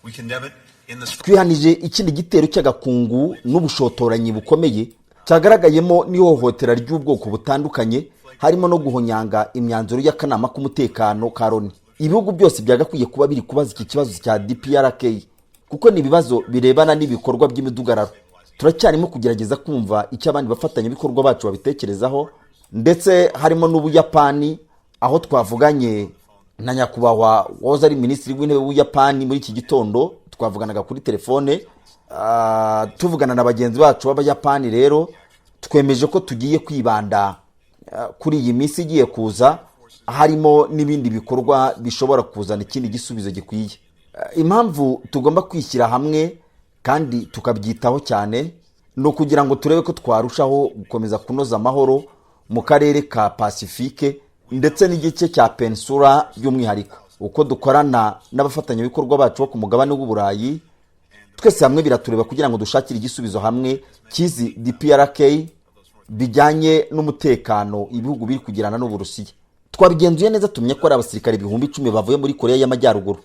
We condemn it in the Twihanije ikindi gitero cy'agakungu n'ubushotoranyi bukomeye cyagaragayemo n'ihohotera ry'ubwoko butandukanye, harimo no guhonyanga imyanzuro y'akanama k'umutekano ka Loni. Ibihugu byose byagakwiye kuba biri kubaza iki kibazo cya DPRK, kuko ni ibibazo birebana n'ibikorwa by'imidugararo. Turacyarimo kugerageza kumva icyo abandi bafatanyabikorwa bacu babitekerezaho, ndetse harimo n'Ubuyapani, aho twavuganye na nyakubahwa wahoze ari Minisitiri w'Intebe w'Ubuyapani. Muri iki gitondo twavuganaga kuri telefone, tuvugana na bagenzi bacu b'Abayapani. Rero twemeje ko tugiye kwibanda kuri iyi minsi igiye kuza, harimo n'ibindi bikorwa bishobora kuzana ikindi gisubizo gikwiye. Impamvu tugomba kwishyira hamwe kandi tukabyitaho cyane ni ukugira ngo turebe ko twarushaho gukomeza kunoza amahoro mu karere ka Pasifike ndetse n'igice cya Peninsula by'umwihariko. Uko dukorana n'abafatanyabikorwa bacu bo ku mugabane w'Uburayi, twese hamwe biratureba, kugira ngo dushakire igisubizo hamwe cy'izi DPRK bijyanye n'umutekano ibihugu biri kugirana n'Uburusiya. Twabigenzuye neza, tumenya ko ari abasirikare 10,000 bavuye muri Koreya y'Amajyaruguru.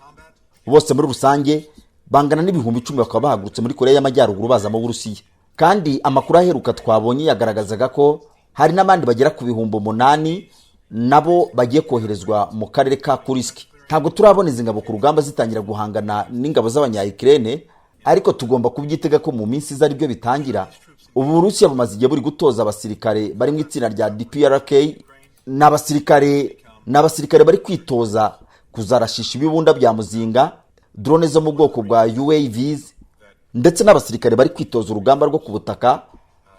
Bose muri rusange bangana n'10,000, bakaba bahagurutse muri Koreya y'Amajyaruguru baza mu Burusiya. Kandi amakuru aheruka twabonye yagaragazaga ko hari n'abandi bagera ku 8,000 nabo bagiye koherezwa mu karere ka Kuriski. Ntabwo turabona izi ngabo ku rugamba zitangira guhangana n'ingabo z'Abanyayikirene, ariko tugomba kubyitega ko mu minsi iza aribyo bitangira. Ubu Burusiya bumaze igihe buri gutoza abasirikare bari mu itsinda rya DPRK. Ni abasirikare bari kwitoza kuzarashisha ibibunda bya muzinga, drone zo mu bwoko bwa UAVs, ndetse n'abasirikare bari kwitoza urugamba rwo ku butaka.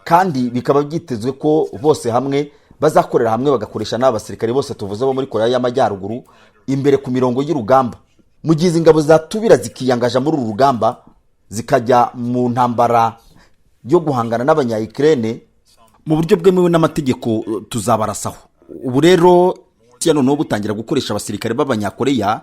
Kandi bikaba byitezwe ko bose hamwe bazakorera hamwe, bagakoresha n'aba basirikare bose tuvuze bo muri Koreya y'Amajyaruguru imbere ku mirongo y'urugamba. Mu gihe izi ngabo zatubira zikiyangaja muri uru rugamba, zikajya mu ntambara yo guhangana n'Abanyayikirene mu buryo bwemewe n'amategeko, tuzabarasaho. Ubu rero noneho butangira gukoresha abasirikare b'Abanyakoreya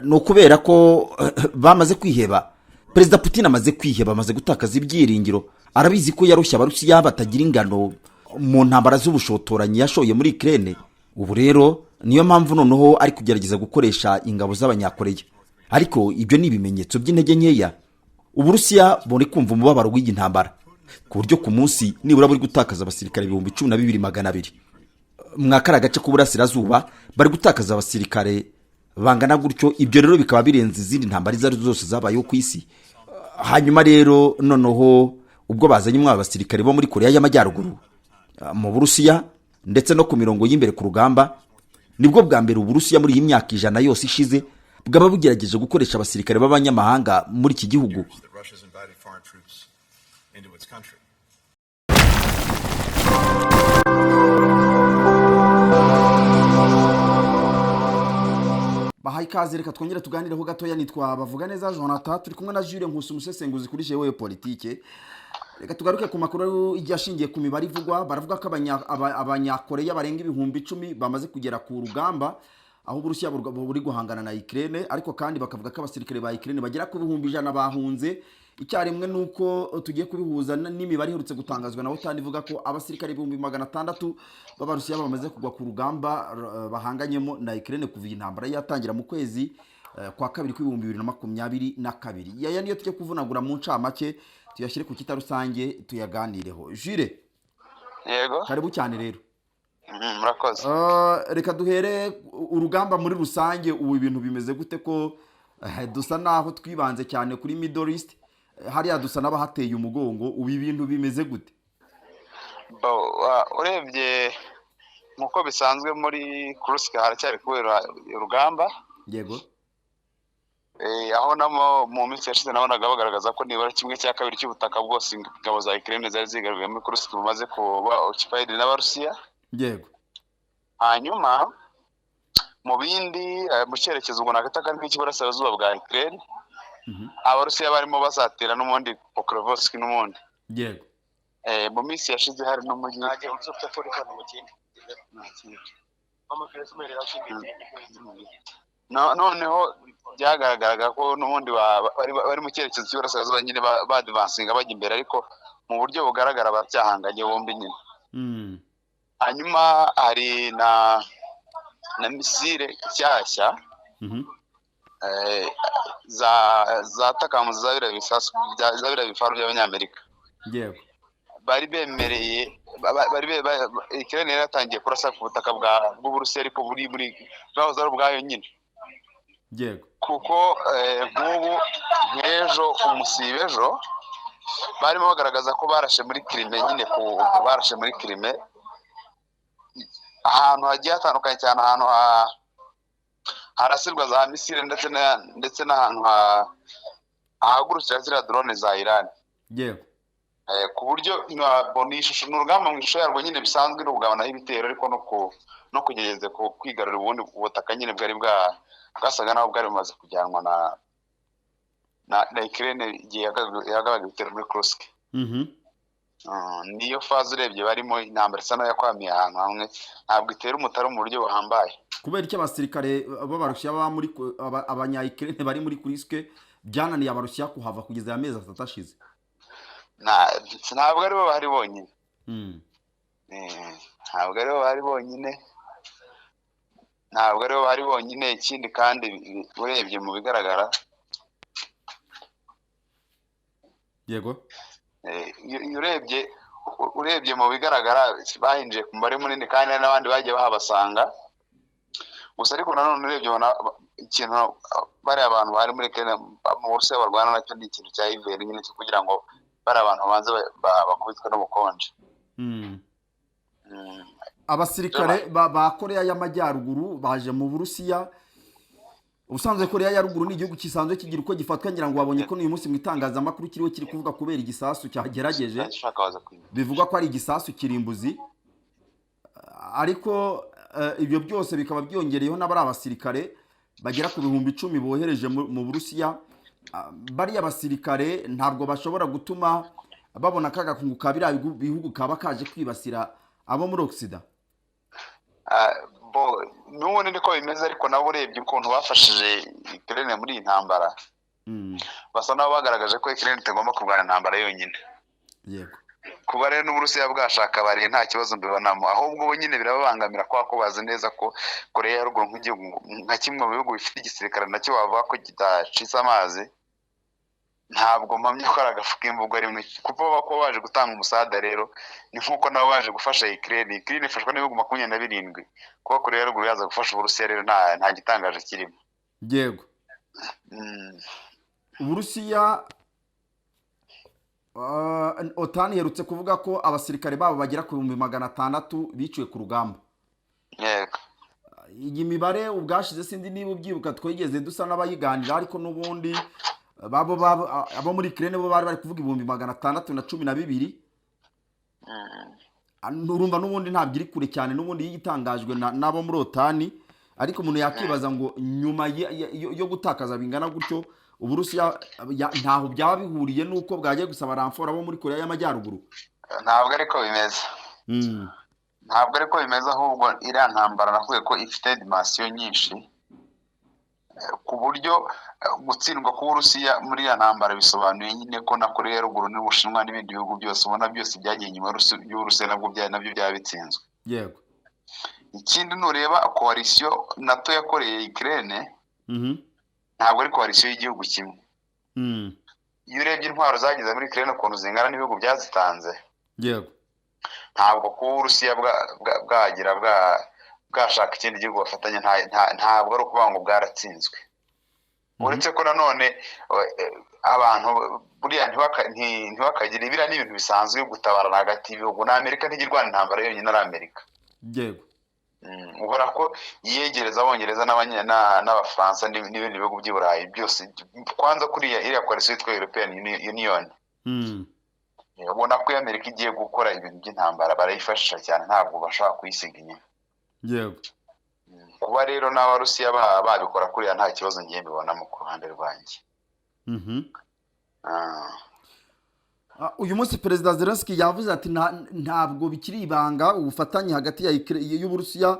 ni ukubera ko bamaze kwiheba. Perezida Putin amaze kwiheba, amaze gutakaza ibyiringiro. Arabizi ko yarushye Abarusiya batagira ingano mu ntambara z'ubushotoranyi yashoye muri Ikirere. Ubu rero niyo mpamvu noneho ari kugerageza gukoresha ingabo z'Abanyakoreya, ariko ibyo ni ibimenyetso by'intege nkeya. Uburusiya buri kumva umubabaro w'iyi ntambara, ku buryo ku munsi nibura buri gutakaza abasirikare 12,200. Mwakari agace k'uburasirazuba bari gutakaza abasirikare bangana gutyo. Ibyo rero bikaba birenze izindi ntambara izo ari zo zose zabayeho ku isi. Hanyuma rero noneho ubwo bazanye umwe abasirikare bo muri Koreya y'Amajyaruguru mu Burusiya ndetse no ku mirongo y'imbere ku rugamba, nibwo bwa mbere Uburusiya muri iyi myaka 100 yose ishize bwaba bugerageje gukoresha abasirikare b'abanyamahanga muri iki gihugu. That Russia's invited foreign troops into its country. Bahaye ikaze, reka twongere tuganireho gatoya. Nitwa Bavuga neza Jonathan, turi kumwe na Jules Nkusi, umusesenguzi kuri jewe politike. Reka tugaruke ku makuru igiye ashingiye ku mibare ivugwa. Baravuga ko Abanyakoreya barenga 10,000 bamaze kugera ku rugamba aho Uburusiya buri guhangana na Ukraine, ariko kandi bakavuga ko abasirikare ba Ukraine bagera ku 100,000 bahunze icyarimwe. Nuko tugiye kubihuza n'imibare iherutse gutangazwa na OTAN ivuga ko abasirikare 600,000 b'Abarusiya bamaze kugwa ku rugamba bahanganyemo na Ukraine kuva iyi ntambara yatangira mu kwezi kwa kabiri kw'2022. Yaya niyo tujya kuvunagura mu ncamake, tuyashyire ku kita rusange, tuyaganireho. Jules. Yego. Karibu cyane rero. Murakoze. Reka duhere urugamba muri rusange. Ubu ibintu bimeze gute, ko dusa naho twibanze cyane kuri Middle East, hariya dusa n'abahateye umugongo? Ubu ibintu bimeze gute? Urebye nk'uko bisanzwe, muri Kursk haracyari kubera urugamba. Aho namo mu minsi yashize nabonaga bagaragaza ko nibura kimwe cya kabiri cy'ubutaka bwose ingabo za Ukraine zari zigaruriye muri Kursk bumaze kuba occupied n'Abarusiya. Hanyuma mu bindi, mu cyerekezo ubwo nakwita ko ari nk'icy'iburasirazuba bwa Ukraine, Abarusiya barimo bazatera n'ubundi Pokrovsk n'ubundi. Mu minsi yashize hari n'umujyi. Noneho byagaragaraga ko n'ubundi bari mu cyerekezo cy'iburasirazuba nyine badvancinga bajya imbere, ariko mu buryo bugaragara baracyahanganye bombi nyine. Hanyuma hari na missile nshyashya. Za ATACMS, za biriya bisasu za biriya bifaru by'Abanyamerika. Bari bemereye Ukraine yari yatangiye kurasa ku butaka bw'Uburusiya, ariko buri muri bwahoze ari ubwayo nyine. Kuko nk'ubu nk'ejo, umusibe ejo, barimo bagaragaza ko barashe muri Crimée nyine, ku barashe muri Crimée ahantu hagiye hatandukanye cyane, ahantu harasirwa za missile ndetse n'ahantu hahagurukira ziriya drone za Iran. Ku buryo ni ishusho, ni urugamba mu ishusho yarwo nyine bisanzwe, ni ukugabanaho ibitero, ariko no kugerageza kwigarurira ubundi butaka nyine bwari bwasaga naho bwari bumaze kujyanwa na Ukraine igihe yagabaga ibitero muri Kursk. Niyo phase urebye barimo, intambara isa nayo yakwamiye ahantu hamwe, ntabwo itera umutaru mu buryo buhambaye. Kubera icyo abasirikare b'Abarusiya baba muri Abanya-Ukraine bari muri Kursk, byananiye Abarusiya kuhava kugeza aya mezi 3 ashize? Ntabwo aribo bahari bonyine. Ntabwo aribo bahari bonyine, ntabwo aribo bahari bonyine. Ikindi kandi, urebye mu bigaragara, iyo urebye mu bigaragara, bahinjiye ku mubare munini kandi hari n'abandi bagiye bahabasanga gusa. Ariko nanone urebye ubona ikintu bariya abantu bari muri Kenya, mu Burusiya, barwana nacyo ni ikintu cya hiver nyine, cyo kugira ngo bariya abantu babanze bakubitwe n'ubukonje. Abasirikare ba Koreya y'Amajyaruguru baje mu Burusiya. Ubusanzwe Koreya ya Ruguru ni igihugu gisanzwe kigira uko gifatwa. Ngira ngo wabonye ko n'uyu munsi mu itangazamakuru kiriho kiri kuvuga kubera igisasu cyagerageje, Ushaka waza kwiga. bivugwa ko ari igisasu kirimbuzi. Ariko ibyo byose bikaba byongereyeho n'abari abasirikare bagera ku 10,000 bohereje mu Burusiya. Bariya basirikare ntabwo bashobora gutuma babona ka gakungu ka biriya bihugu kaba kaje kwibasira abo muri Occident? Ah, bo n'ubundi niko bimeze, ariko nabo urebye ukuntu bafashije Ukraine muri iyi ntambara, basa nabo bagaragaje ko Ukraine itagomba kurwana intambara yonyine. Kuba rero n'Uburusiya bwashaka bariye, nta kibazo mbibonamo. Ahubwo bo nyine birababangamira, kubera ko bazi neza ko Koreya ya Ruguru, nk'igihugu, nka kimwe mu bihugu bifite igisirikare nacyo wavuga ko kidacitse amazi, ntabwo mpamya ko ari agafu k'imvugo rimwe. Kuko kuba baje gutanga umusada rero ni nk'uko nabo baje gufasha Ukraine. Ukraine ifashwa n'ibihugu 27. Kuba Koreya ya Ruguru yaza gufasha Uburusiya rero nta gitangaje kirimo. Uburusiya, OTAN iherutse kuvuga ko abasirikare babo bagera ku 600,000 biciwe ku rugamba. Iyi mibare ubwashize, sinzi niba ubyibuka, twigeze dusa n'abayiganira, ariko n'ubundi abo muri Ukraine bo bari bari kuvuga 612,000. Urumva n'ubundi ntabwo iri kure cyane n'ubundi iyo itangajwe n'abo muri OTAN. Ariko umuntu yakibaza ngo nyuma yo gutakaza bingana gutyo, Uburusiya ntaho byaba bihuriye n'uko bwagiye gusaba renfort abo muri Koreya y'Amajyaruguru? Ntabwo ariko bimeze. Ntabwo ariko bimeze. Ahubwo iriya ntambara navuye ko ifite dimension nyinshi, ku buryo gutsindwa k'Uburusiya muri iriya ntambara bisobanuye nyine ko na Koreya ya Ruguru n'Ubushinwa n'ibindi bihugu byose ubona byose byagiye inyuma y'Uburusiya nabwo nabyo byaba bitsinzwe. Ikindi, nureba coalition NATO yakoreye Ukraine, ntabwo ari coalition y'igihugu kimwe. Iyo urebye intwaro zageze muri Ukraine ukuntu zingana n'ibihugu byazitanze, ntabwo kuba Uburusiya bwagira bwashaka ikindi gihugu bafatanya, ntabwo ari ukuvuga ngo bwaratsinzwe. Uretse ko nanone abantu buriya ntibakagire, biriya ni ibintu bisanzwe gutabarana hagati y'ibihugu. Na Amerika ntijya irwana intambara yonyine ari Amerika. Ubona ko yiyegereza Abongereza n'Abafaransa n'ibindi bihugu by'i Burayi byose, kwanza kuriya iriya coalition yitwa European Union. Ubona ko iyo Amerika igiye gukora ibintu by'intambara barayifashisha cyane, ntabwo bashobora kuyisiga inyuma. Kuba rero n'Abarusiya babikora kuriya, nta kibazo ngiye mbibonamo ku ruhande rwanjye. Uyu munsi Perezida Zelensky yavuze ati: "Ntabwo bikiri ibanga ubufatanye hagati ya y'Uburusiya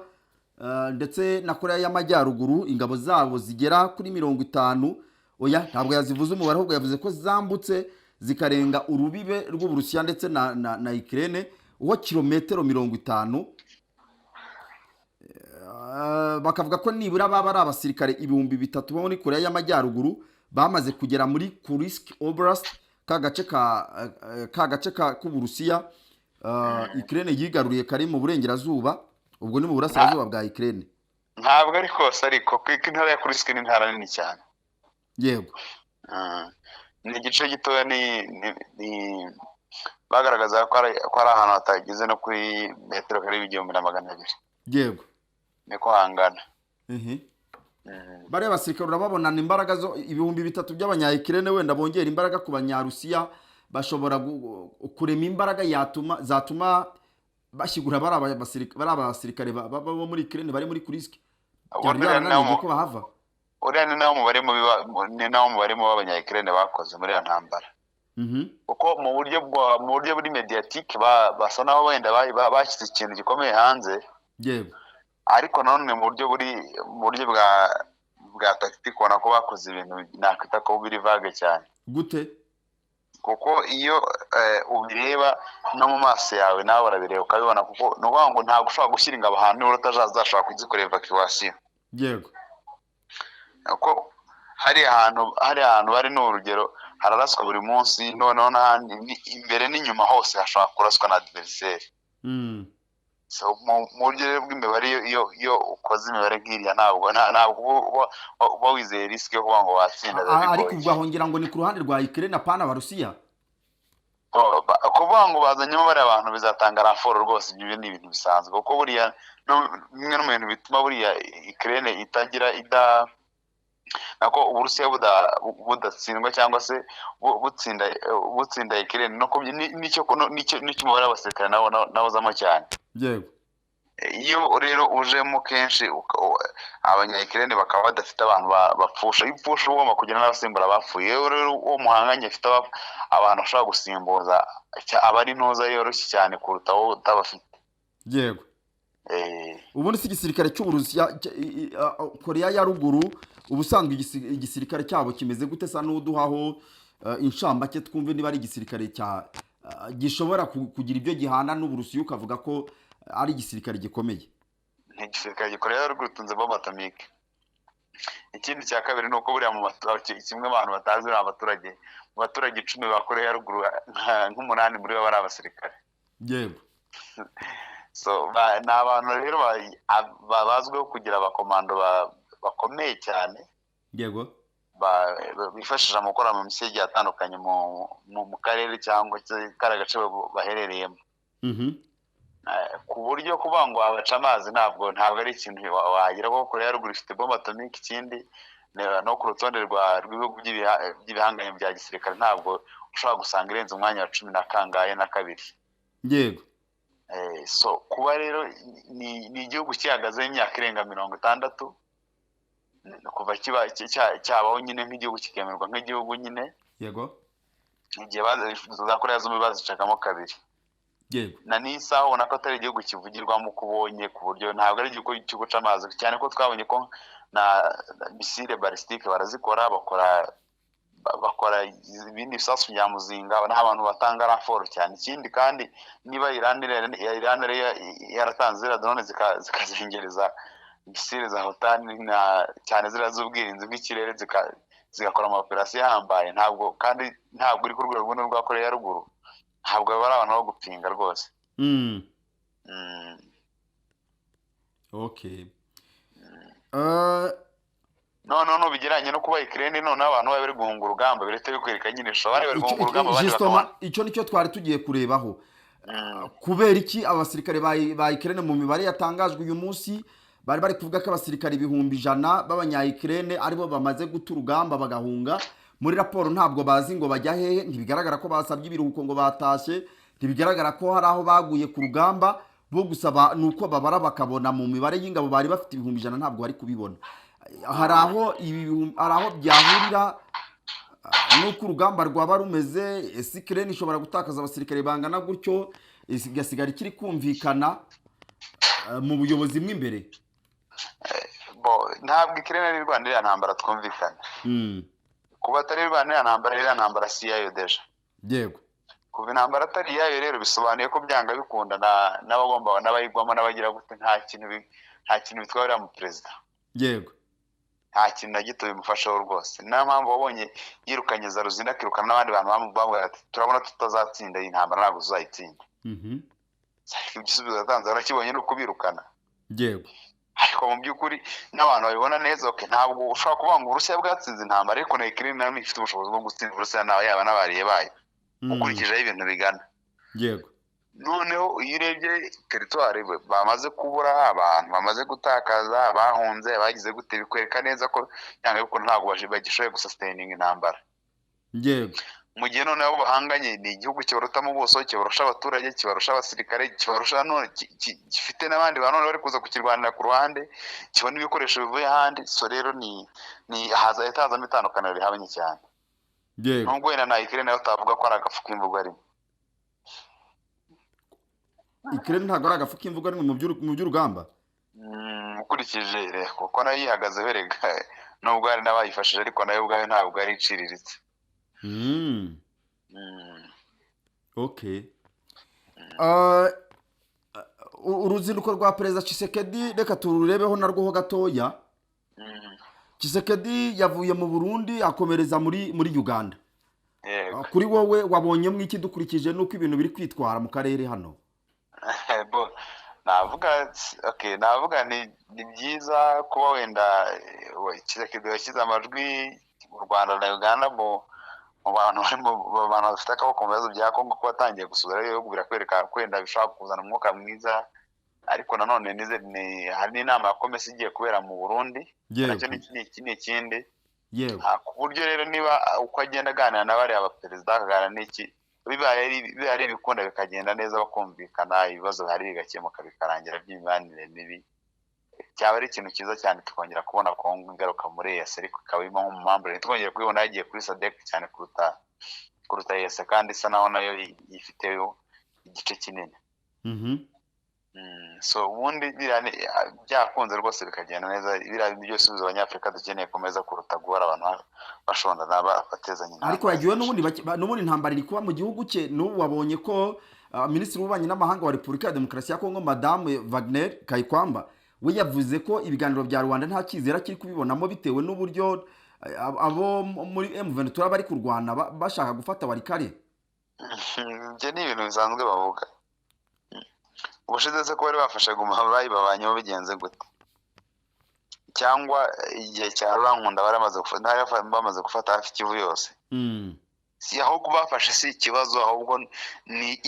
ndetse na Koreya y'Amajyaruguru." Ingabo zabo zigera kuri 50, oya, ntabwo yazivuze umubare, ahubwo yavuze ko zambutse zikarenga urubibe rw'Uburusiya ndetse na Ukraine uwo kilometero 50. Bakavuga ko nibura baba ari abasirikare 3000 bo muri Koreya y'Amajyaruguru. Bamaze kugera muri Kursk Oblast, ka gace k'Uburusiya Ukraine yigaruriye, kari mu burengerazuba, ubwo ni mu burasirazuba bwa Ukraine. Ntabwo ari kose ariko, kuko intara ya Kursk ni intara nini cyane. Ni igice gitoya, ni bagaragaza ko ari ahantu hatageze no kuri metero kare 1200. Niko hangana. Bariya basirikare urababonana imbaraga zo 3000 by'abanya-Ukraine, wenda bongera imbaraga ku Banyarusiya, bashobora kurema imbaraga yatuma zatuma bashyigura bariya basirikare bo muri Ukraine bari muri Kursk byari Uriya ni nawo byarananiye ko bahava. Uriya ni nawo mubare mubi w'abanya-Ukraine bakoze muri iyo ntambara, kuko mu buryo buri médiatique basa naho wenda bashyize ikintu gikomeye hanze, ariko nanone mu buryo bwa tactique ubona ko bakoze ibintu nakwita ko biri vague cyane. Gute? Kuko iyo ubireba no mu maso yawe, nawe urabireba ukabibona, kuko ni ukuvuga ngo ntabwo ushobora gushyira ingabo ahantu niba utazashobora kuzikorera evacuation. Kuko hari ahantu bari, ni urugero, hararaswa buri munsi, noneho n'ahandi imbere n'inyuma hose hashobora kuraswa na adversaire. So mu buryo rero bw'imibare, iyo ukoze imibare nk'iriya, ntabwo uba wizeye risque yo kuvuga ngo watsinda, biba Ariko bigoye. Ubwo aho ngira ngo ni ku ruhande rwa Ukraine, apana Abarusiya. Kuvuga ngo bazanyemo bariya bantu bizatanga renfort rwose, ibyo ni ibintu bisanzwe, kuko buriya bimwe no mu bintu bituma buriya Ukraine itagira ida nako Uburusiya budatsindwa cyangwa se butsinda Ukraine, no nicyo nicyo umubare w'abasirikare nawo uzamo cyane. Iyo rero ujemo kenshi, abanya-Ukraine bakaba badafite abantu bapfusha, iyo upfusha uba ugomba kugira n'abasimbura bapfuye. Iyo rero uwo muhanganye afite abantu ashobora gusimbuza, aba ari ntuza yoroshye cyane kuruta wowe utabafite. Ubundi si igisirikare cy'Uburusiya, Koreya ya Ruguru ubusanzwe igisirikare cyabo kimeze gute? Sa n'uduhaho inshambake twumve niba ari igisirikare cya gishobora kugira ibyo gihana n'Uburusiya, ukavuga ko ari igisirikare gikomeye. Ni igisirikare gikorera ruguru, itunze bombe atomique. Ikindi cya kabiri ni uko buriya mu baturage, kimwe abantu batazi, buriya abaturage, mu baturage 10 ba Koreya ya Ruguru, nk'umunani muri bo bari abasirikare. So ni abantu rero bazwiho kugira abakomando bakomeye cyane, bifashisha mu gukora mu misiyo igiye atandukanye mu karere cyangwa se kariya gace baherereyemo. Ku buryo kuvuga ngo wabaca amazi ntabwo ari ikintu wagira, kuko Koreya ya Ruguru ifite bombe atomique. Ikindi no ku rutonde rw'ibihugu by'ibihanganye bya gisirikare, ntabwo ushobora gusanga irenze umwanya wa cumi na kangahe na kabiri. So kuba rero ni igihugu gihagazeho imyaka irenga 60 kuva kiba cyabaho nyine nk'igihugu, kikemerwa nk'igihugu nyine, igihe za Koreya zombi bazicagamo kabiri, na n'isaha ubona ko atari igihugu kivugirwamo uko ubonye, ku buryo ntabwo ari igihugu cyo guca amazi cyane, ko twabonye ko na missile balistique barazikora, bakora ibindi bisasu bya muzinga, n'aho abantu batanga renfort cyane. Ikindi kandi, niba Iran rero yaratanze ziriya drone zikazengereza missile za Hotani na cyane ziriya z'ubwirinzi bw'ikirere, zigakora ama operation ahambaye, ntabwo kandi ntabwo uri ku rwego rumwe n'urwa Koreya ya Ruguru, ntabwo baba ari abantu bo gupinga rwose. Okay. Noneho nubigereranya no kuba Ukraine, noneho abantu bari guhunga urugamba, birahita bikwereka nyine ishusho bari bari guhunga urugamba, abandi Justement, bakabona icyo nicyo twari tugiye kurebaho. Kubera iki abasirikare ba Ukraine, mu mibare yatangajwe uyu munsi, bari kuvuga ko abasirikare 100,000 b'abanya Ukraine aribo bamaze guta urugamba bagahunga? Muri raporo ntabwo bazi ngo bajya hehe, ntibigaragara ko basabye ibiruhuko ngo batashye, ntibigaragara ko hari aho baguye ku rugamba. Bo gusaba ni uko babara bakabona mu mibare y'ingabo bari bafite 100,000, ntabwo bari kubibona. Hari aho byahurira nuko urugamba rwaba rumeze? Ese Ukraine ishobora gutakaza abasirikare bangana gutyo igasigara ikiri kumvikana mu buyobozi mo imbere? Bo, ntabwo Ukraine ari irwana iriya ntambara, twumvikana. Kuba atari irwana iriya ntambara, iriya ntambara si iyayo déjà. Kuva intambara atari iyayo rero, bisobanuye ko byanga bikunda n'abagomba n'abayigwamo n'abagira gute, nta kintu bitwara uriya mu perezida. Nta kintu na gito bimufashaho rwose. Niyo mpamvu wabonye yirukanye za Ruzinda, akirukana n'abandi bantu bamubwira ati turabona tutazatsinda iyi ntambara, ntabwo tuzayitsinda. Igisubizo yatanze arakibonye, ni ukubirukana. Ariko mu by'ukuri n'abantu babibona neza, okay, ntabwo ushobora kuvuga ngo Uburusiya bwatsinze intambara, ariko na Ukraine nayo ifite ubushobozi bwo gutsinda Uburusiya nawe yaba n'abariye bayo, ukurikije aho ibintu bigana. Noneho iyo urebye territoire bamaze kubura, abantu bamaze gutakaza, bahunze, bagize gute, bikwereka neza ko yanga bikunda ntabwo bagishoboye gusustaininga intambara. Mu gihe noneho bahanganye ni igihugu kibarutamo ubuso, kibarusha abaturage, kibarusha abasirikare, kibarusha none gifite n'abandi bantu bari kuza kukirwanira ku ruhande, kibona ibikoresho bivuye ahandi. So rero ni hazahita hazamo itandukaniro rihabanye cyane. Nubwo wenda na Ukraine nayo utavuga ko ari agafu k'imvugo rimwe. Ukraine ntabwo ari agafu k'imvugo rimwe mu by'urugamba. Ukurikije kuko nayo yihagazeho erega, nubwo hari n'abayifashije, ariko nayo ubwayo ntabwo ari iciriritse. Okay. Uruzinduko rwa Perezida Tshisekedi reka tururebeho narwo ho gatoya. Tshisekedi yavuye mu Burundi akomereza muri Uganda. Kuri wowe wabonyemo iki dukurikije nuko ibintu biri kwitwara mu karere hano? Bo, navuga okay, navuga ni byiza kuba wenda Tshisekedi yashyize amajwi mu Rwanda na Uganda mu bantu bari mu bantu bafite akaboko mu bibazo bya Kongo, kuba atangiye gusura ibihugu birakwereka ko wenda bishobora kuzana umwuka mwiza. Ariko nanone hari n'inama ya COMESA igiye kubera mu Burundi, nacyo ni ikindi. Ku buryo rero niba uko agenda aganira na bariya baperezida, akaganira n'iki, bibaye ari ibikunda bikagenda neza, bakumvikana, ibibazo bihari bigakemuka bikarangira by'imibanire mibi, cyaba ari ikintu cyiza cyane. Tukongera kubona Kongo igaruka muri EAC, ariko ikaba irimo nko mu mpamvu twongera kuyibona yagiye kuri SADC cyane kuruta EAC, kandi isa naho nayo ifiteyo igice kinini. So ubundi byakunze rwose bikagenda neza, biriya bintu byose Abanyafurika dukeneye komeza kuruta guhora abantu bashondana batezanya intambara. Ariko yagiwe n'ubundi intambara iri kuba mu gihugu cye. N'ubu wabonye ko Minisitiri w'Ububanyi n'Amahanga wa Repubulika ya Demokarasi ya Kongo, Madame Wagner Kayikwamba, we yavuze ko ibiganiro bya Rwanda nta cyizere kiri kubibonamo, bitewe n'uburyo abo muri M23 bari kurwana bashaka gufata Walikale. Ibyo ni ibintu bisanzwe bavuga. Ubushize se ko bari bafashe Guma bayibabanyeho bigenze gute? Cyangwa igihe cya Rurankunda bamaze gufata hafi Kivu yose. Si ahubwo bafashe si ikibazo, ahubwo ni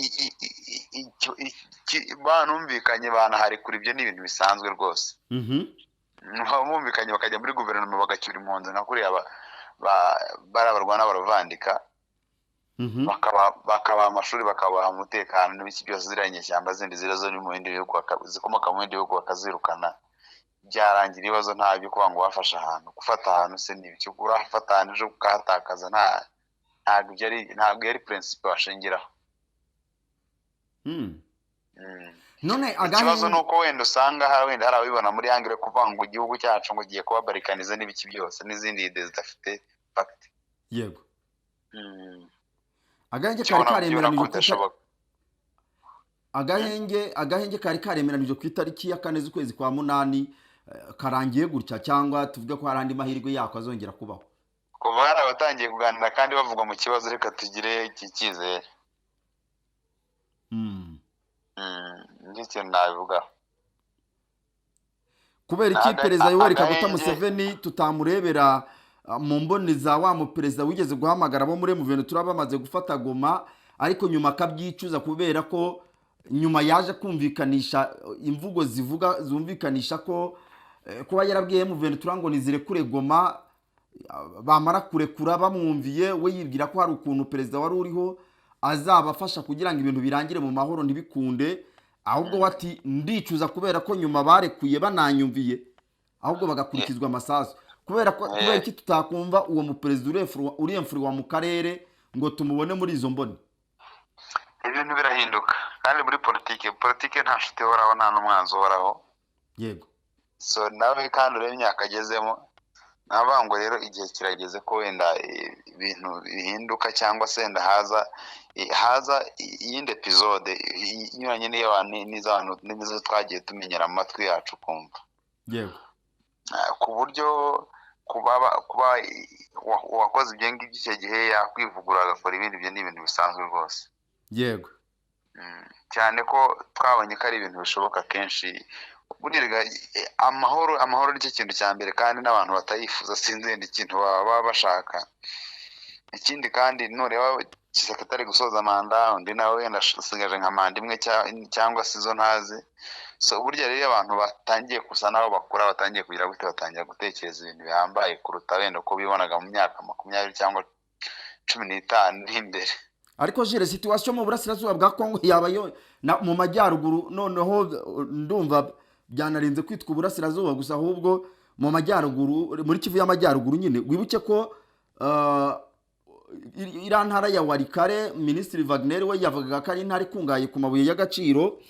banumvikanye banahari kuri ibyo, ni ibintu bisanzwe rwose. Bumvikanye bakajya muri guverinoma bagacyura impunzi nka kuriya barabarwana baravandika, bakabaha amashuri, bakabaha umutekano n'ibiki byose, ziriya nyeshyamba zindi zira zo mu bindi bihugu zikomoka mu bindi bihugu bakazirukana, byarangira ibibazo. Nta byo kuba ngo bafashe ahantu, gufata ahantu se ni ibiki? Urafata ahantu ejo ukahatakaza, ntabwo yari principe bashingiraho. None ikibazo ni uko wenda usanga wenda hari ababibona muri angle kuvuga ngo igihugu cyacu ngo giye kuba balkanize n'ibiki byose n'izindi idées zidafite fact. Agahenge kari karemeranije agahenge kari karemeranije ku itariki ya 4 z'ukwezi kwa 8, karangiye gutya, cyangwa tuvuge ko hari andi mahirwe yako azongera kubaho? Kuva hari abatangiye kuganira kandi bavuga mu kibazo, reka tugire iki cyizere. Nicyo kintu nabivuga. Kubera iki Perezida Yoweri Kaguta Museveni tutamurebera mu mboni za wa muperezida wigeze guhamagara abo muri M23 bamaze gufata Goma, ariko nyuma akabyicuza kubera ko nyuma yaje kumvikanisha imvugo zivuga zumvikanisha ko kuba yarabwiye M23 ngo nizirekure Goma, bamara kurekura bamwumviye, we yibwira ko hari ukuntu perezida wari uriho azabafasha kugira ngo ibintu birangire mu mahoro, ntibikunde, ahubwo wati ndicuza kubera ko nyuma barekuye bananyumviye, ahubwo bagakurikizwa amasasu. Kubera ko kubera iki tutakumva uwo muperezida uremfurwa mu karere ngo tumubone muri izo mboni? Ibintu birahinduka kandi muri politike nta nshuti ihoraho, nta n'umwanzi uhoraho. So nawe kandi urebe imyaka agezemo, navuga ngo rero igihe kirageze ko wenda ibintu bihinduka, cyangwa se wenda haza iyindi episode inyuranye n'iz'abantu n'izo twagiye tumenyera mu matwi yacu kumva. Ku buryo Kuba uwakoze ibyo ngibyo icyo gihe yakwivugurura agakora ibindi, ibyo ni ibintu bisanzwe rwose. Yego. Cyane ko twabonye ko ari ibintu bishoboka kenshi. Buriya amahoro nicyo kintu cya mbere, kandi n'abantu batayifuza sinzi wenda ikintu baba bashaka. Ikindi kandi, nureba Tshisekedi ari gusoza manda, undi nawe wenda asigaje nka manda imwe cyangwa se izo ntazi. So burya rero iyo abantu batangiye gusa n'aho bakura, batangiye kugira gute, batangira gutekereza ibintu bihambaye kuruta wenda uko bibonaga mu myaka 20 cyangwa 15 iri imbere. Ariko jere situation mu burasirazuba bwa Kongo yaba yo mu majyaruguru, noneho ndumva byanarinze kwitwa uburasirazuba gusa, ahubwo mu majyaruguru, muri Kivu y'Amajyaruguru nyine. Wibuke ko iriya ntara ya Walikale, Minisitiri Wagner we yavugaga ko ari intara ikungahaye ku mabuye y'agaciro.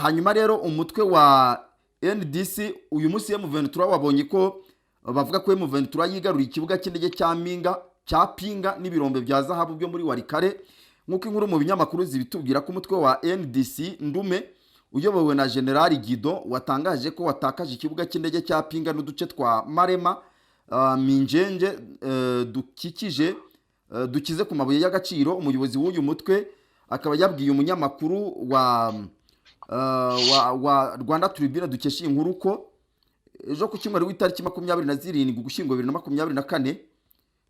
Hanyuma rero umutwe wa NDC uyu munsi M23 wabonye ko bavuga ko M23 yigaruriye ikibuga cy'indege cya Minga, cya Pinga, n'ibirombe bya zahabu byo muri Walikale, nk'uko inkuru mu binyamakuru zibitubwira ko umutwe wa NDC Ndume uyobowe na General Guido watangaje ko watakaje ikibuga cy'indege cya Pinga n'uduce twa Marema, Minjenje, dukikije, dukize ku mabuye y'agaciro. Umuyobozi w'uyu mutwe akaba yabwiye umunyamakuru wa Rwanda Tribune dukesha iyi nkuru ko ejo ku cyumweru w'itariki 27 Ugushyingo 2024,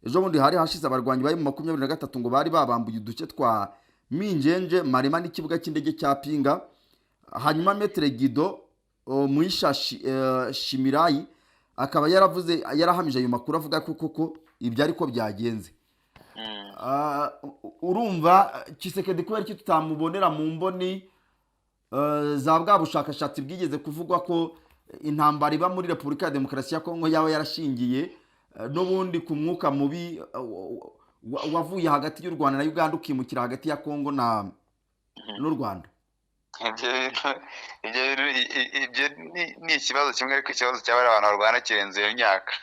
ejo bundi hari hashize, abarwanyi bari mu 23 ngo bari babambuye uduce twa Minjenje, Marema n'ikibuga cy'indege cya Pinga. Hanyuma Maître Guido Mwisha Shimirayi akaba yaravuze, yarahamije ayo makuru, avuga ko koko ibyo ariko byagenze. Urumva Tshisekedi kubera iki tutamubonera mu mboni za bwa bushakashatsi bwigeze kuvugwa ko intambara iba muri Repubulika ya Demokarasi ya Kongo yaba yarashingiye n'ubundi ku mwuka mubi wavuye hagati y'u Rwanda na Uganda ukimukira hagati ya Kongo na n'u Rwanda? Ibyo bintu, ibyo ni ikibazo kimwe, ariko ikibazo cyaba ari abantu barwana kirenze iyo myaka.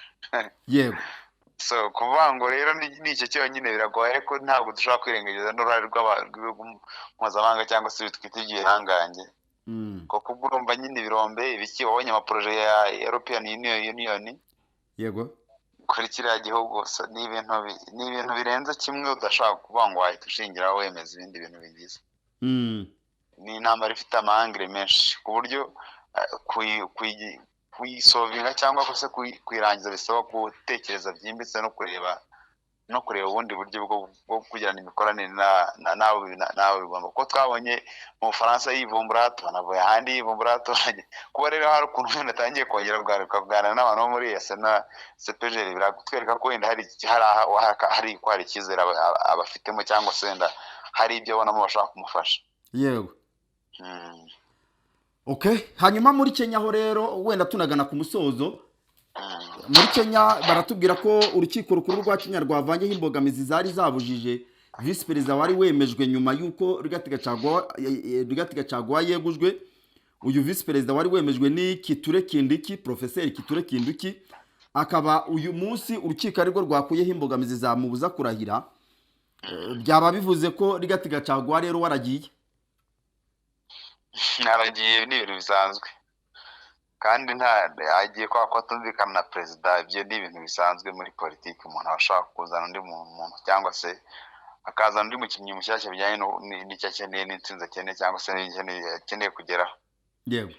So kuvuga ngo rero ni icyo cyonyine biragoye, ariko ntabwo dushobora kwirengagiza n'uruhare rw'ibihugu mpuzamahanga cyangwa se bitwita igihangange, kuko ubwo urumva nyine ibirombe ibiki, wabonye amaprojet ya European Union kuri kiriya gihugu. So, ni ibintu birenze kimwe udashobora kuvuga ngo wahita ushingiraho wemeza ibindi bintu bigize. Ni intambara ifite amahangire menshi ku buryo kuyisolvinga cyangwa se kuyirangiza bisaba gutekereza byimbitse no kureba ubundi buryo bwo kugirana imikoranire n'abo bigomba, kuko twabonye mu Bufaransa yivumbura, tubanavuye ahandi yivumbura, tubonye kuba rero hari ukuntu wenda atangiye kongera kuganira n'abantu bo muri EAC na CEPGL, biratwereka ko wenda hari ko hari icyizere abafitemo cyangwa se wenda hari ibyo abonamo bashobora kumufasha. Okay, hanyuma muri Kenya ho rero, wenda tunagana ku musozo, muri Kenya baratubwira ko urukiko rukuru rwa Kenya rwavanyeho imbogamizi zari zabujije visi perezida wari wemejwe nyuma y'uko Rigathi Gachagua yegujwe. Uyu visi perezida wari wemejwe ni Kithure Kindiki, Profeseri Kithure Kindiki, akaba uyu munsi urukiko arirwo rwakuyeho imbogamizi zamubuza kurahira. Byaba bivuze ko Rigathi Gachagua rero waragiye? Aragiye, ni ibintu bisanzwe, kandi nta agiye kwa ko atumvikana na perezida. Ibyo ni ibintu bisanzwe muri politiki, umuntu aba ashaka kuzana undi muntu cyangwa se akazana undi mukinnyi mushyashya bijyanye n'icyo akeneye n'intsinzi akeneye cyangwa se n'icyo akeneye kugeraho. Ni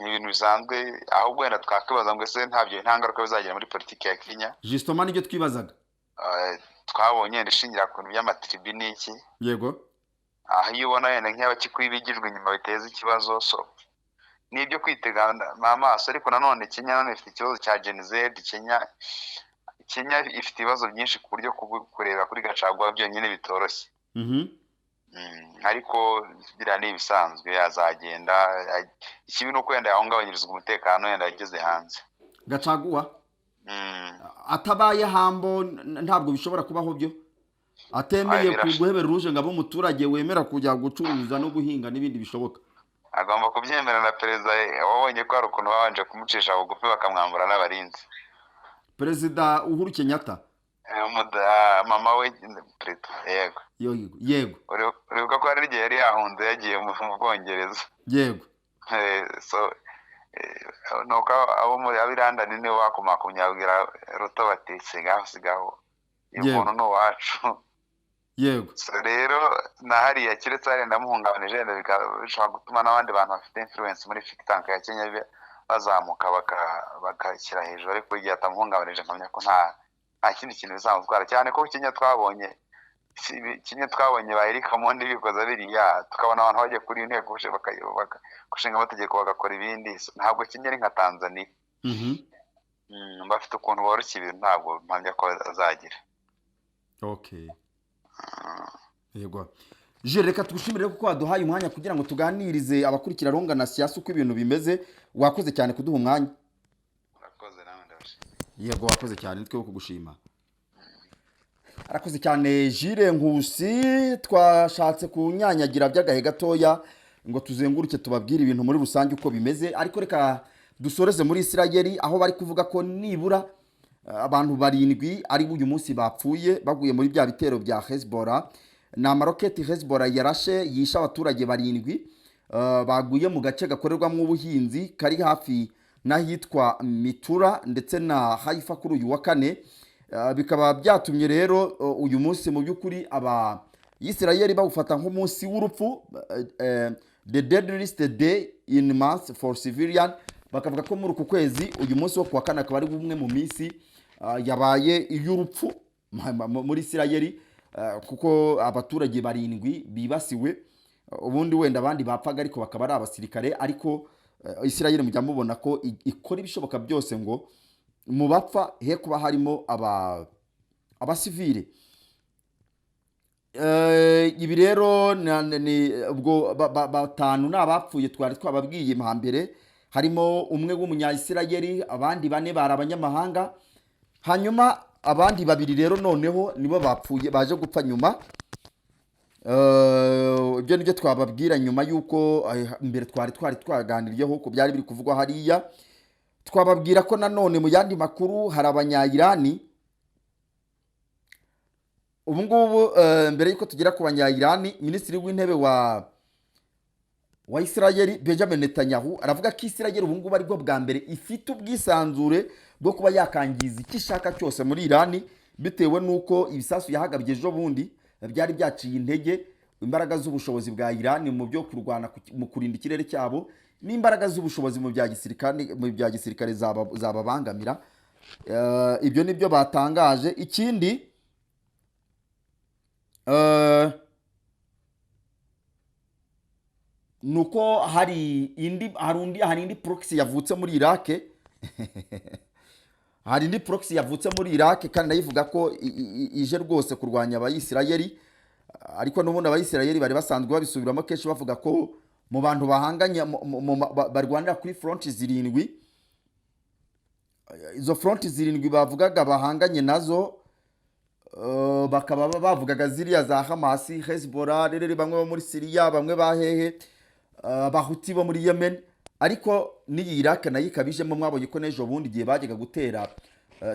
ibintu bisanzwe, ahubwo wenda twakwibaza ngo ese ntabyo nta ngaruka bizagira muri politiki ya Kenya? Justement, nibyo twibazaga. Twabonye wenda ishingira ku bintu by'amatribu n'iki, aho iyo ubona wenda nk'abakikuyu bigijwe inyuma biteza ikibazo. So ni ibyo kwitega amaso, ariko nanone Kenya nanone ifite ikibazo cya Gen Z. Kenya ifite ibibazo byinshi ku buryo kureba kuri Gachagua byonyine bitoroshye. Ariko biriya ni ibisanzwe, azagenda. Ikibi ni uko wenda yahungabanyirizwa umutekano wenda yageze hanze. Gachagua atabaye hambo ntabwo bishobora kubaho byo atemeye Ay, guhebera ruje ngo abe umuturage wemera kujya gucuruza no guhinga n'ibindi bishoboka. Agomba kubyemera na perezida. Wabonye ko hari ukuntu babanje kumucisha bugufi bakamwambura n'abarinzi. Perezida Uhuru Kenyatta? Mama we perezida, yego. Yego. Uribuka ko hari igihe yari yahunze yagiye mu Bwongereza? Yego. So Nuko abo muri ab'i London nibo bakomakomye, babwira Ruto bati: "Sigaho, sigaho, uyu muntu ni uwacu." So rero na hariya, keretse hariya ndamuhungabanije, wenda bikaba bishobora gutuma n'abandi bantu bafite influence muri think tank ya Kenya bazamuka bagashyira hejuru, ariko igihe atamuhungabanije, mpamya ko nta kindi kintu bizamutwara, cyane ko Kenya twabonye Kenya twabonye ba Eric Omondi bikoza biriya, tukabona abantu bajya kuri inteko gushinga amategeko, bagakora ibindi. So, ntabwo Kenya ari nka Tanzania. Bafite ukuntu boroshya ibintu, ntabwo mpamya ko azagira. Okay, yego Jules, reka tugushimire kuko waduhaye umwanya kugira ngo tuganirize abakurikira Ronga na Siyasa uko ibintu bimeze. Wakoze cyane kuduha umwanya. Murakoze nawe, ndabashimiye. Yego, wakoze cyane, nitwe wo kugushima. Arakoze cyane Jules Nkusi. Twashatse kunyanyagira by'agahe gatoya ngo tuzenguruke, tubabwire ibintu muri rusange uko bimeze, ariko reka dusoreze muri Isirayeli, aho bari kuvuga ko nibura abantu barindwi ari uyu munsi bapfuye, baguye muri bya bitero bya Hezbollah. Ni amaroketi Hezbollah yarashe yishe abaturage barindwi, baguye mu gace gakorerwamo ubuhinzi kari hafi n'ahitwa Mitura ndetse na Haifa kuri uyu wa kane. Bikaba byatumye rero uyu munsi mu by'ukuri aba Isirayeli bawufata nk'umunsi w'urupfu, the deadliest day in month for civilian. Bakavuga ko muri uku kwezi uyu munsi wo kuwa kane akaba ari umwe mu minsi yabaye iy'urupfu muri Isirayeli, kuko abaturage barindwi bibasiwe. Ubundi wenda abandi bapfaga ariko bakaba ari abasirikare, ariko Isirayeli mujya mubona ko ikora ibishoboka byose ngo mu bapfa he kuba harimo abasivile. Ibi rero ni ubwo batanu ni abapfuye twari twababwiye hambere, harimo umwe w'umunyayisirayeli, abandi bane bari abanyamahanga, hanyuma abandi babiri rero noneho nibo bapfuye, baje gupfa nyuma. Ibyo nibyo twababwira nyuma y'uko mbere twari twaganiriyeho ko byari biri kuvugwa hariya. Twababwira ko nanone mu yandi makuru hari Abanyayirani ubu ngubu. Mbere y'uko tugera ku Banyayirani, Minisitiri w'Intebe wa Isirayeli Benjamin Netanyahu aravuga ko Isirayeli ubu ngubu aribwo bwa mbere ifite ubwisanzure bwo kuba yakangiza icyo ishaka cyose muri Irani, bitewe n'uko ibisasu yahagabye ejo bundi byari byaciye intege imbaraga z'ubushobozi bwa Irani mu byo kurwana mu kurinda ikirere cyabo, n'imbaraga z'ubushobozi mu bya gisirikare zababangamira. Ibyo nibyo batangaje. Ikindi ni uko hari indi proxy yavutse muri Iraq, hari indi proxy yavutse muri Iraq, kandi nayo ivuga ko ije rwose kurwanya Abayisirayeli. Ariko n'ubundi Abayisirayeli bari basanzwe babisubiramo kenshi, bavuga ko mu bantu bahanganye barwanira kuri front zirindwi, izo front zirindwi bavugaga bahanganye nazo, bakaba bavugaga ziriya za Hamasi, Hezbollah, rero bamwe bo muri Siriya, bamwe ba hehe, Abahuti bo muri Yemen, ariko n'iyi Iraq nayo ikabijemo. Mwabonye ko n'ejo bundi igihe bajyaga gutera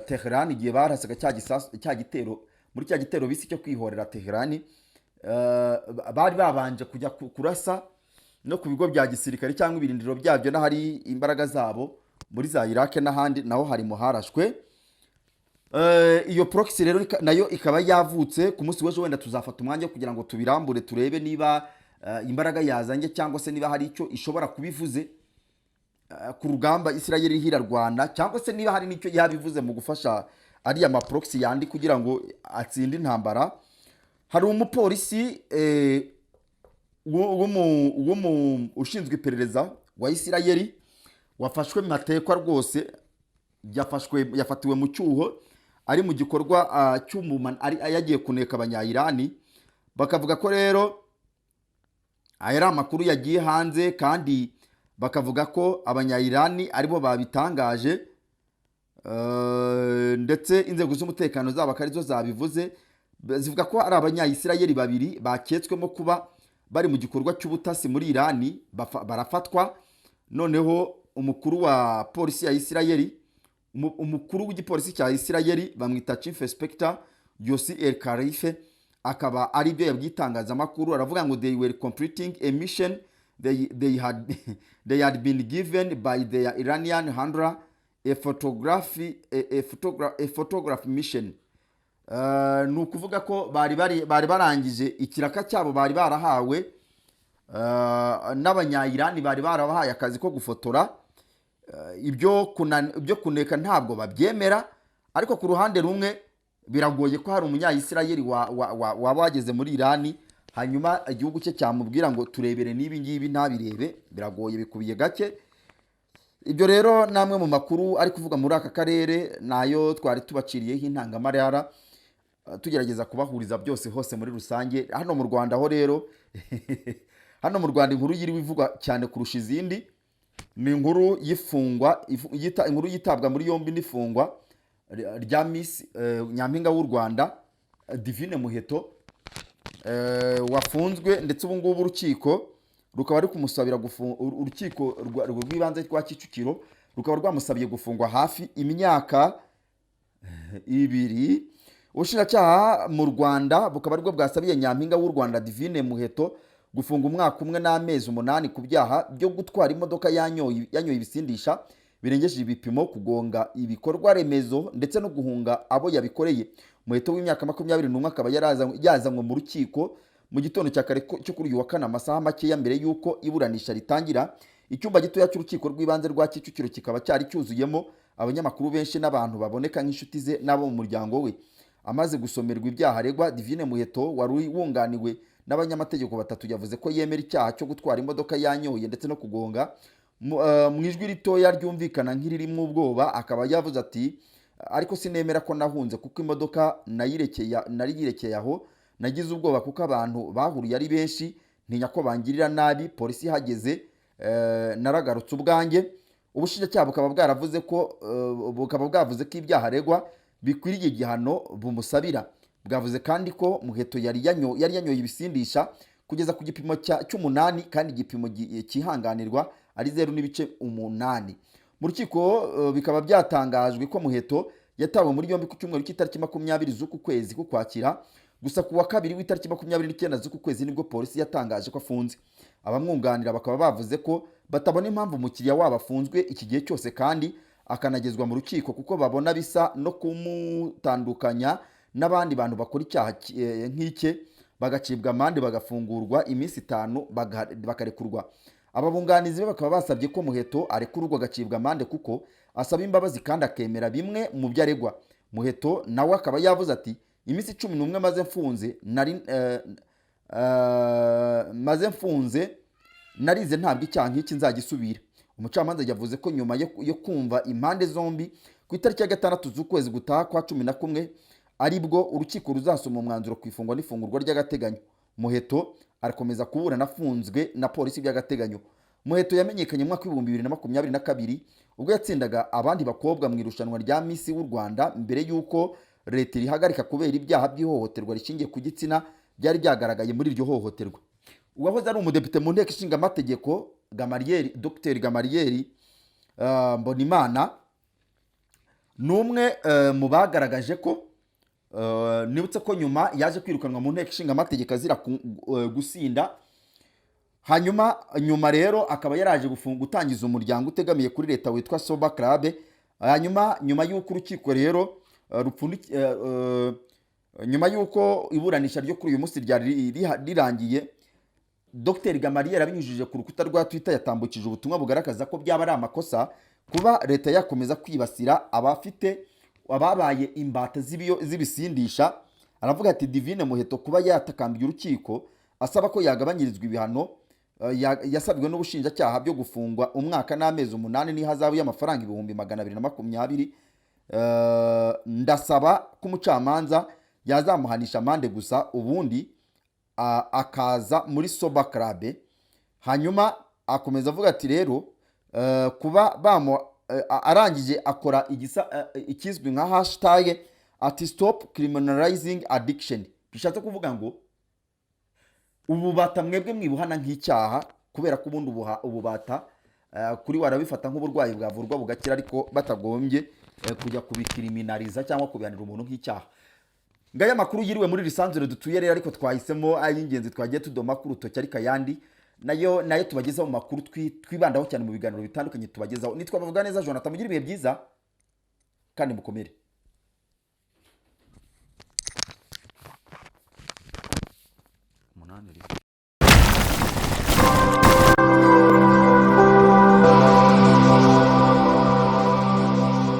Tehran, igihe barasaga cya gisasu, cya gitero, muri cya gitero bisi cyo kwihorera Tehran, bari babanje kujya kurasa no ku bigo bya gisirikare cyangwa ibirindiro byabyo n'ahari imbaraga zabo muri za Iraq n'ahandi, naho hari muharashwe. Iyo proxy rero nayo ikaba yavutse ku munsi w'ejo. Wenda tuzafata umwanya wo kugira ngo tubirambure, turebe niba imbaraga yazanye cyangwa se niba hari icyo ishobora kubivuze ku rugamba Israel iriho irarwana, cyangwa se niba hari n'icyo yabivuze mu gufasha ariya ma proxy yandi kugira ngo atsinde intambara. Hari umupolisi ushinzwe iperereza wa Isirayeli wafashwe matekwa rwose, yafashwe, yafatiwe mu cyuho ari mu gikorwa ari yagiye kuneka Abanyayirani. Bakavuga ko rero aya ari amakuru yagiye hanze, kandi bakavuga ko Abanyayirani aribo babitangaje, ndetse inzego z'umutekano zabo akaba arizo zabivuze, zivuga ko ari Abanyayisirayeli babiri baketswemo kuba bari mu gikorwa cy'ubutasi muri Irani, barafatwa. Noneho umukuru wa polisi ya Isirayeli, umukuru w'igipolisi cya Isirayeli bamwita Chief Inspector Yossi Elkarife, akaba ari byo yabwiye itangazamakuru. Aravuga ngo: "They were completing a mission." they had been given by their Iranian handler a photography a, a, photogra a photograph mission. Ni ukuvuga ko bari barangije ikiraka cyabo bari barahawe n'Abanyayirani, bari barabahaye akazi ko gufotora. Ibyo kuneka ntabwo babyemera, ariko ku ruhande rumwe biragoye ko hari Umunyayisirayeli waba wageze muri Irani, hanyuma igihugu cye cyamubwira ngo turebere n'ibi ngibi ntabirebe. Biragoye, bikubiye gake. Ibyo rero ni amwe mu makuru ari kuvuga muri aka karere, nayo twari tubaciriyeho intangamarara, tugerageza kubahuriza byose hose muri rusange. Hano mu Rwanda ho rero, hano mu Rwanda inkuru yiriwe ivugwa cyane kurusha izindi ni inkuru y'ifungwa, inkuru yitabwa muri yombi n'ifungwa rya Miss Nyampinga w'u Rwanda, Divine Muheto, wafunzwe, ndetse ubu ngubu urukiko rukaba ruri kumusabira urukiko rw'ibanze rwa Kicukiro rukaba rwamusabiye gufungwa hafi imyaka 2. Ubushinjacyaha mu Rwanda bukaba aribwo bwasabiye Nyampinga w'u Rwanda Divine Muheto gufunga umwaka umwe n'amezi 8 ku byaha byo gutwara imodoka yanyoye ibisindisha birengeje ibipimo, kugonga ibikorwa remezo ndetse no guhunga abo yabikoreye. Muheto w'imyaka 21 akaba yazanywe mu rukiko mu gitondo cya kare cyo kuri uyu wa kane, amasaha makeya mbere y'uko iburanisha ritangira. Icyumba gitoya cy'urukiko rw'ibanze rwa Kicukiro kikaba cyari cyuzuyemo abanyamakuru benshi n'abantu baboneka nk'inshuti ze n'abo mu muryango we. Amaze gusomerwa ibyaha aregwa, Divine Muheto wari wunganiwe n'abanyamategeko batatu yavuze ko yemera icyaha cyo gutwara imodoka yanyoye ndetse no kugonga. Mu ijwi ritoya ryumvikana nk'iririmo ubwoba akaba yavuze ati: "Ariko sinemera ko nahunze, kuko imodoka nayirekeye, nariyirekeye aho. Nagize ubwoba kuko abantu bahuriye ari benshi, ntinya ko bangirira nabi. Polisi ihageze naragarutse ubwanjye." Ubushinjacyaha bukaba bwavuze ko ibyaha aregwa bikwiriye igihano bumusabira. Bwavuze kandi ko Muheto yari yanyoye ibisindisha kugeza ku gipimo cy'umunani, kandi igipimo cyihanganirwa ari 0.8. Mu rukiko bikaba byatangajwe ko Muheto yatawe muri yombi ku cyumweru cy'itariki 20 z'uku kwezi k'Ukwakira. Gusa ku wa kabiri w'itariki 29 z'uku kwezi nibwo polisi yatangaje ko afunze. Abamwunganira bakaba bavuze ko batabona impamvu umukiriya wabo afunzwe iki gihe cyose kandi akanagezwa mu rukiko, kuko babona bisa no kumutandukanya n'abandi bantu bakora icyaha nk'icye, bagacibwa amande, bagafungurwa iminsi 5, bakarekurwa. Aba bunganizi be bakaba basabye ko Muheto arekurwa agacibwa amande, kuko asaba imbabazi kandi akemera bimwe mu byo aregwa. Muheto nawe akaba yavuze ati: "Iminsi 11 maze mfunze, nari maze mfunze narize, ntabwo icyaha nk'iki nzagisubira." Umucamanza yavuze ko nyuma yo kumva impande zombi, ku itariki ya 6 z'ukwezi gutaha kwa 11 aribwo urukiko ruzasoma umwanzuro ku ifungwa n'ifungurwa ry'agateganyo. Muheto arakomeza kuburana afunzwe na polisi by'agateganyo. Muheto yamenyekanye mu mwaka w'2022 ubwo yatsindaga abandi bakobwa mu irushanwa rya Miss w'u Rwanda, mbere y'uko leta irihagarika kubera ibyaha by'ihohoterwa rishingiye ku gitsina byari byagaragaye muri iryo hohoterwa. Uwahoze ari umudepite mu Nteko Ishinga Amategeko Gamariyeri, Dr Gamariyeri Mbonimana, ni umwe mu bagaragaje ko nibutse ko nyuma yaje kwirukanwa mu Nteko Ishinga Amategeko azira gusinda. Hanyuma nyuma rero akaba yaraje gutangiza umuryango utegamiye kuri leta witwa Sober Club. Hanyuma nyuma y'uko urukiko rero nyuma y'uko iburanisha ryo kuri uyu munsi ryari rirangiye, Dr Gamariyeri abinyujije ku rukuta rwa Twitter yatambukije ubutumwa bugaragaza ko byaba ari amakosa kuba leta yakomeza kwibasira abafite ababaye imbata z'ibisindisha. Aravuga ati: "Divine Muheto kuba yatakambiye urukiko asaba ko yagabanyirizwa ibihano yasabwe n'ubushinjacyaha byo gufungwa umwaka n'amezi 8 n'ihazabu y'amafaranga 220,000, ndasaba ko umucamanza yazamuhanisha amande gusa, ubundi akaza muri Sober Club." Hanyuma akomeza avuga ati rero kuba bamu arangije akora ikizwi nka hashtag, ati "Stop criminalizing addiction", bishatse kuvuga ngo ububata mwebwe mwibuhana nk'icyaha, kubera ko ubundi ububata kuri warabifata nk'uburwayi bwavurwa bugakira, ariko batagombye kujya kubikiriminariza cyangwa kubihanira umuntu nk'icyaha. Ngaya amakuru yiriwe muri risanzure dutuye rero, ariko twahisemo ay'ingenzi twagiye tudoma ku rutoki, ariko ayandi Nayo tubagezaho mu makuru twibandaho cyane mu biganiro bitandukanye tubagezaho. Nitwa Bavuga Neza Jonathan. Mugire ibihe byiza kandi mukomere. 8 rimwe.